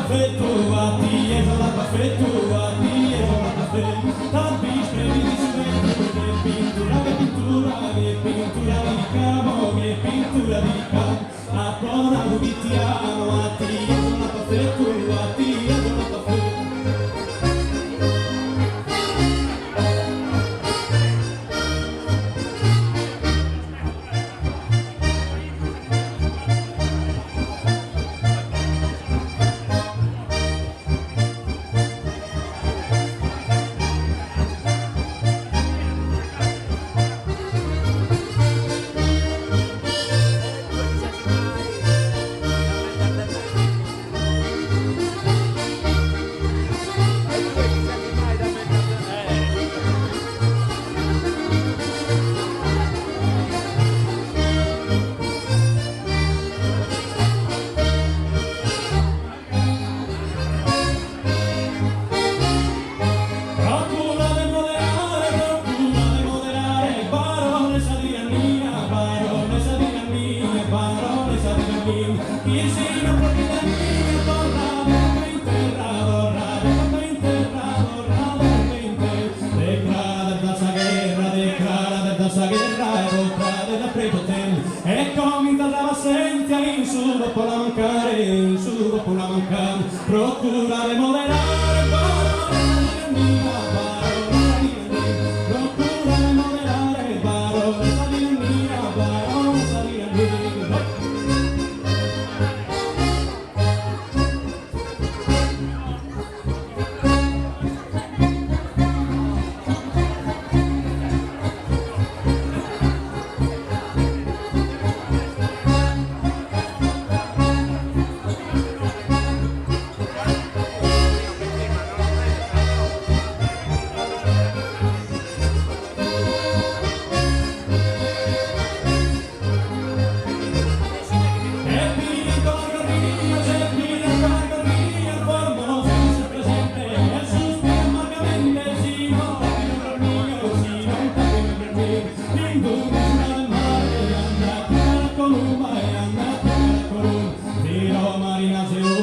fetu, a tie sol'apo afetu, a tie sol'apo afetu. T'at ispremidu in su pettu che pintura, che pintura, che pintura di ricamo, che pintura di ricamo. Apo nadu chi ti amo, a tie sol'apo afetu, a tie sol'apo afetu. Procura de moderare, procura de moderare, baronesa tirannia, baronesa tirannia, baronesa tirannia. Chi si no pro tirannia, torrade a in terra, torrade a in terra, torrade a in terra. Declara sa gherra, declara sa gherra, evocade la prepotenza. E cominza la passenza in su popolo a mancare, in su popolo a mancare. Procura de moderare, baronesa tirannia, baronesa tirannia. Procura de moderare, baronesa tirannia, baronesa tirannia. E piden con largos ríos, e piden con largos ríos, formosa se presente, e suspira amargamente, si non te nombro mío, si non te nombro mío. Ningún isla del mare, anda a la columba, e anda a la columba. Tiro marina se.